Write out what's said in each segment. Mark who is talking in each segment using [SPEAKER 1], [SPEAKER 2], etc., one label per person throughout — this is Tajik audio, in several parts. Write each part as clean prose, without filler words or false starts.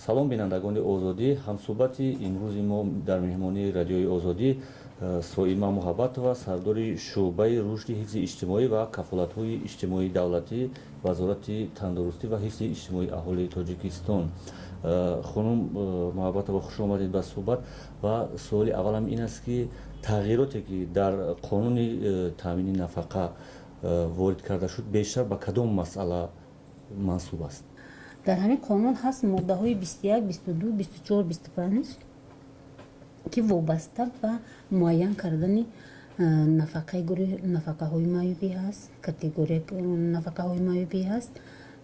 [SPEAKER 1] Салом, бинандагони Озодӣ! Ҳамсӯҳбати имрӯзи мо дар меҳмонии Радиои Озодӣ Соима Муҳаббатова, сардори шӯъбаи рушди ҳифзи иҷтимоӣ ва кафолатҳои иҷтимоии давлатӣ, Вазорати тандурустӣ ва ҳифзи иҷтимоии аҳолии Тоҷикистон. Хонум Муҳаббатова, хуш омадед ба суҳбат. Ва суоли аввалам ин аст, ки тағйироте, ки дар қонуни таъмини нафақа ворид карда шуд, бештар ба кадом масъала мансуб аст?
[SPEAKER 2] Дар ҳамин қонун ҳаст моддаҳои 21, 22, 24, 25, ки вобаста ба муайян кардани нафақаи гурӯҳи нафақаҳои маъюбӣ ҳаст, категория нафақаҳои маъюбӣ ҳаст,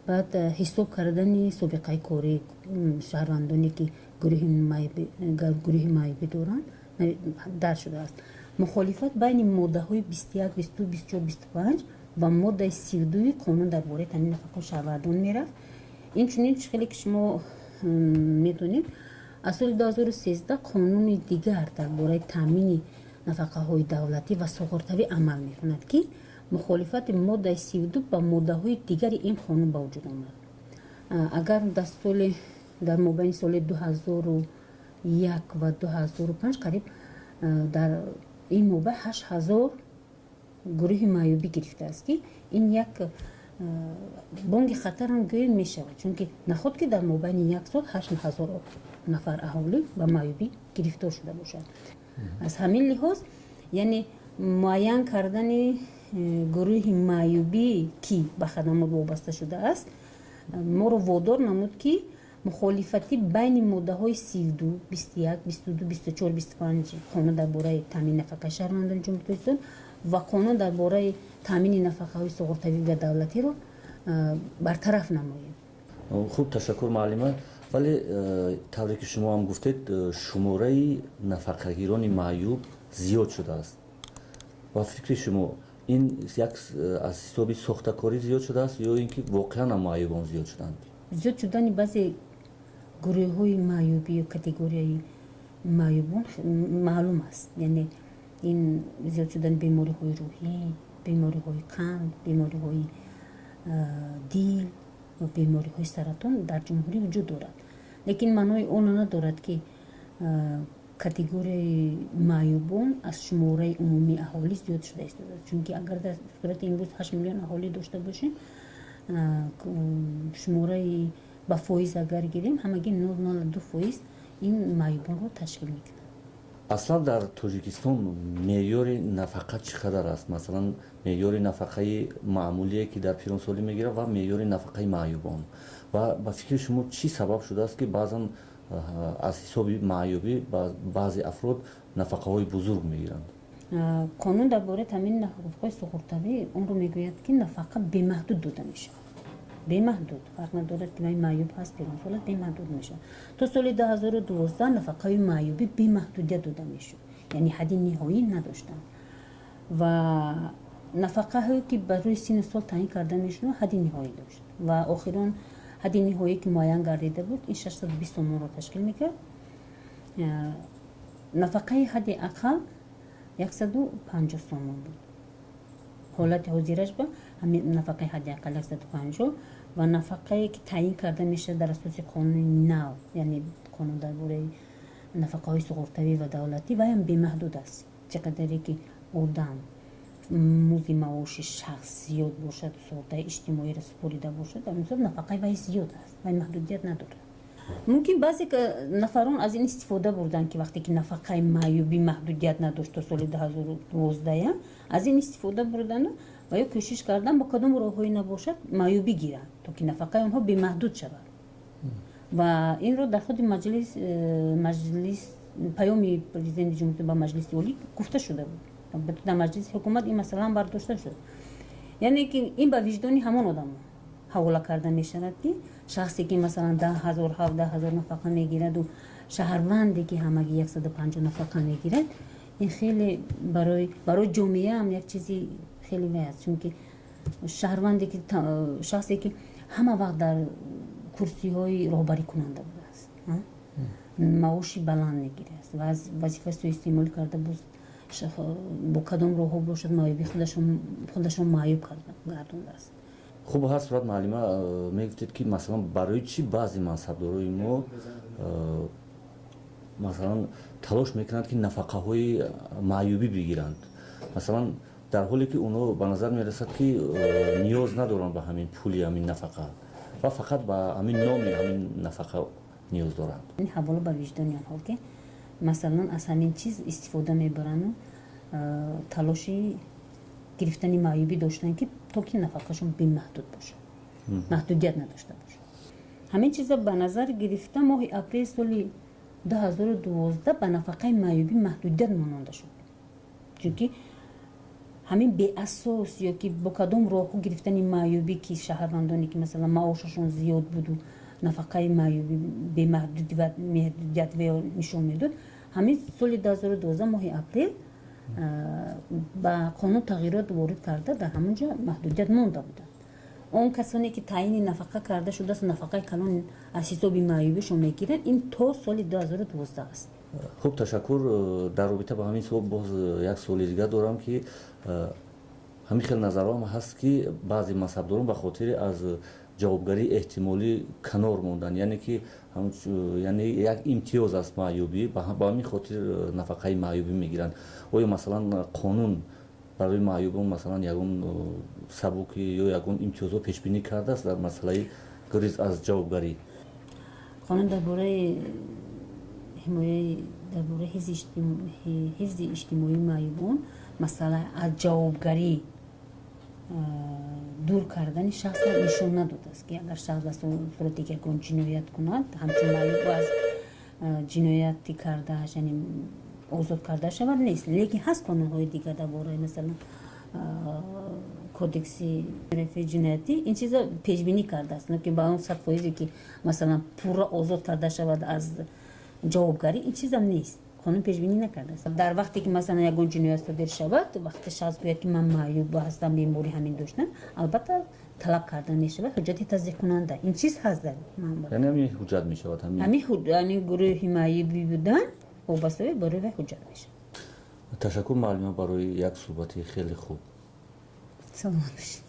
[SPEAKER 2] баъд ҳисоб кардани собиқаи кории шаҳрвандоне, ки гурӯҳи маъюбӣ доранд, дарҷ шудааст. Мухолифат байни моддаҳои 21, 22, 24, 25 ва моддаи 32-и қонун дар бораи таъмини нафақаи шаҳрвандон мерафт. Инчунин, чӣ хеле ки шумо медонед, аз соли 2013 қонуни дигар дар бораи таъмини нафақаҳои давлатӣ ва суғуртавӣ амал мекунад, ки мухолифати моддаи 32 ба моддаҳои дигари ин қонун ба вуҷуд омад. Агар дар соли дар мобайни соли 2001 ва 2005 қариб дар ин мобайн 8000 гурӯҳи маъюбӣ гирифтааст, ки ин як бонги хатарам гӯем мешавад, чунки наход ки дар мобайни як сол 8000 нафар аҳолӣ ба маъюбӣ гирифтор шуда бошад. Аз ҳамин лиҳоз, яъне муайян кардани гурӯҳи маъюбӣ, ки ба хадамот вобаста шудааст, моро водор намуд, ки мухолифатӣ байни моддаҳои 32, 21, 22, 24, 25 қонун дар бораи таъмини нафақаи шаҳрвандони Ҷумҳурии Тоҷикистон ва қонун дар бораи таъмини нафақаҳои суғуртавӣ ва давлатиро бартараф намоем.
[SPEAKER 1] Хуб, ташаккур, муаллима. Вале тавре ки шумо ҳам гуфтед, шумораи нафақагирони маъюб зиёд шудааст. Ба фикри шумо, ин як аз ҳисоби сохтакорӣ зиёд шудааст ё ин ки воқеан ҳам маъюбон зиёд шуданд?
[SPEAKER 2] Зиёд шудани баъзе гурӯҳҳои маъюбӣ ё категорияи маъюбон маълум аст, яъне ин зиёд шудани бемориҳои рӯҳӣ, бемориҳои қанд, бемориҳои дил ва бемориҳои саратон дар ҷумҳурӣ вуҷуд дорад, лекин маънои онро надорад, ки категорияи маъюбон аз шумораи умумии аҳолӣ зиёд шуда истодааст, чунки агар дар сурати имрӯз 8 миллион аҳолӣ дошта бошем, шумораи ба фоиз агар гирем, ҳамагӣ 0,02% ин маъюбонро ташкил мекунад.
[SPEAKER 1] Аслан дар Тоҷикистон меъёри нафақа чӣ қадар аст? Масалан, меъёри нафақаи маъмулие, ки дар пиронсолӣ мегирад, ва меъёри нафақаи маъюбон. Ва ба фикри шумо, чӣ сабаб шудааст, ки баъзан аз ҳисоби маъюбӣ баъзе афрод нафақаҳои бузург мегиранд?
[SPEAKER 2] Қонун дар бораи таъмини нафақаҳои суғуртавӣ онро мегӯяд, ки нафақа бемаҳдуд дода мешавад, бемаҳдуд, фарқ надорад, ки вай маъюб ҳаст, пиронсол аст, бемаҳдуд мешавад. То соли 2012 нафақаи маъюбӣ бемаҳдудият дода мешуд, яъне ҳадди ниҳоӣ надоштанд, ва нафақаҳое, ки барои синну сол таъин карда мешуд, ҳадди ниҳоӣ дошт. Ва охирон ҳадди ниҳоӣ, ки муайян гардида буд, ин 620 сомонро ташкил мекард. Нафақаи ҳадди ақал 150 сомон буд. Ҳолати ҳозираш ба ҳамин нафақаи ҳадди ақал 150 ва нафақае, ки таъин карда мешавад дар асоси қонуни нав, яъне қонун дар бораи нафақаҳои суғуртавӣ ва давлатӣ, вайам бемаҳдуд аст. Чӣ қадаре ки одам музди маоши шахс зиёд бошад, суғуртаи иҷтимоиро супорида бошад, дар мисол нафақаи вай зиёд аст, вай маҳдудият надорад. Мумкин баъзе нафарон аз ин истифода бурданд, ки вақте ки нафақаи маъюбӣ маҳдудият надошт то соли 2012, аз ин истифода бурдану ва ё кӯшиш кардан, бо кадом роҳҳое набошад, маъюбӣ гиранд, то ки нафақаи онҳо бемаҳдуд шавад. Ва инро дар худи маҷлис, паёми президенти ҷумҳурӣ ба Маҷлиси Олӣ гуфта шуда буд. Дар маҷлиси ҳукумат ин масъалаам бардошта шуд, яъне ки ин ба виҷдони ҳамон одамо ҳавола карда мешавад, ки шахсе, ки масалан 10 000, 17 000 нафақа мегираду шаҳрванде, ки ҳамагӣ 150 нафақа мегирад, ин хеле барои ҷомеаам як чизи хеле вай аст, чунки шаҳрванде ки, шахсе, ки ҳама вақт дар курсиҳои роҳбарикунанда будааст, маоши баланд мегирад ва аз вазифа суистеъмол карда, боз бо кадом роҳҳо бошад, маъюби худашон маъюб гардондааст.
[SPEAKER 1] Хуб, ҳар сурат, муаллима, мегуфтед, ки масалан, барои чӣ баъзе мансабдорои мо, масалан, талош мекунанд, ки нафақаҳои маъюбӣ бигиранд, масалан, дар ҳоле ки онҳо, ба назар мерасад, ки ниёз надоранд ба ҳамин пули ҳамин нафақа ва фақат ба ҳамин номи ҳамин нафақа ниёз доранд?
[SPEAKER 2] Ҳавола ба виҷдони онҳо, ки масалан, аз ҳамин чиз истифода мебаранду талоши гирифтани маъюбӣ доштанд, ки то ки нафақашон бемаҳдуд бошад, маҳдудият надошта бошад. Ҳамин чиза ба назар гирифта, моҳи апрели соли 2012 ба нафақаи маъюбӣ маҳдудият мононда шуд, чунки ҳамин беасос ё ки бо кадом роҳҳо гирифтани маъюбӣ, ки шаҳрвандоне, ки масалан, маошашон зиёд буду нафақаи маъюбӣ бемаҳдудият нишон медод. Ҳамин соли 2012, моҳи апрел, ба қонун тағйирот ворид карда, дар ҳамон ҷо маҳдудият монда буданд. Он касоне, ки таъини нафақа карда шудааст, нафақаи калон аз ҳисоби маъюбишон мегиранд, ин то соли 2012 аст.
[SPEAKER 1] Хуб, ташаккур. Дар робита ба ҳамин суол боз як суоли дигар дорам, ки ҳамин хел назарҳоам ҳаст, ки баъзе мансабдорон ба хотири аз ҷавобгарии эҳтимолӣ канор мондан, яъне ки яъне як имтиёз аст маъюбӣ, ба ҳамин хотир нафақаи маъюбӣ мегиранд. Оё, масалан, қонун барои маъюбон, масалан, ягон сабукӣ ё ягон имтиёзҳо пешбинӣ кардааст дар масъалаи гурез аз ҷавобгарӣ?
[SPEAKER 2] Қонун дар бораи ҳимояи, дар бораи ҳифзи иҷтимоии маъюбон масъала аз ҷавобгарӣ дур кардани шахсро нишон надодааст, ки агар шахс ба сурати ягон ҷиноят кунад, ҳамчун маъюб аз ҷинояти кардааш, яъне, озод карда шавад, нест. Лекин ҳаст қонунҳои дигар дар бораи, масалан, кодекси ҷиноятӣ ин чиза пешбинӣ кардааст, ки ба он 100%-е ки, масалан, пурра озод карда шавад аз ҷавобгарӣ, ин чизам нест, қонун пешбинӣ накардааст. Дар вақте ки, масалан, ягон ҷиноят содир шавад, вақте шахс гӯяд, ки ман маъюб ҳастам, беморӣ ҳамин доштам, албатта, талаб карда мешавад ҳуҷҷати тасдиқкунанда. Ин чиз ҳаст дар
[SPEAKER 1] Яъне ҳамин ҳуҷҷат мешавад?
[SPEAKER 2] Ҳамин гурӯҳи маъюбӣ будан вобаста барои вай ҳуҷҷат мешавад.
[SPEAKER 1] Ташаккур, муаллима, барои як суҳбати хеле хуб.
[SPEAKER 2] Саломат бошед.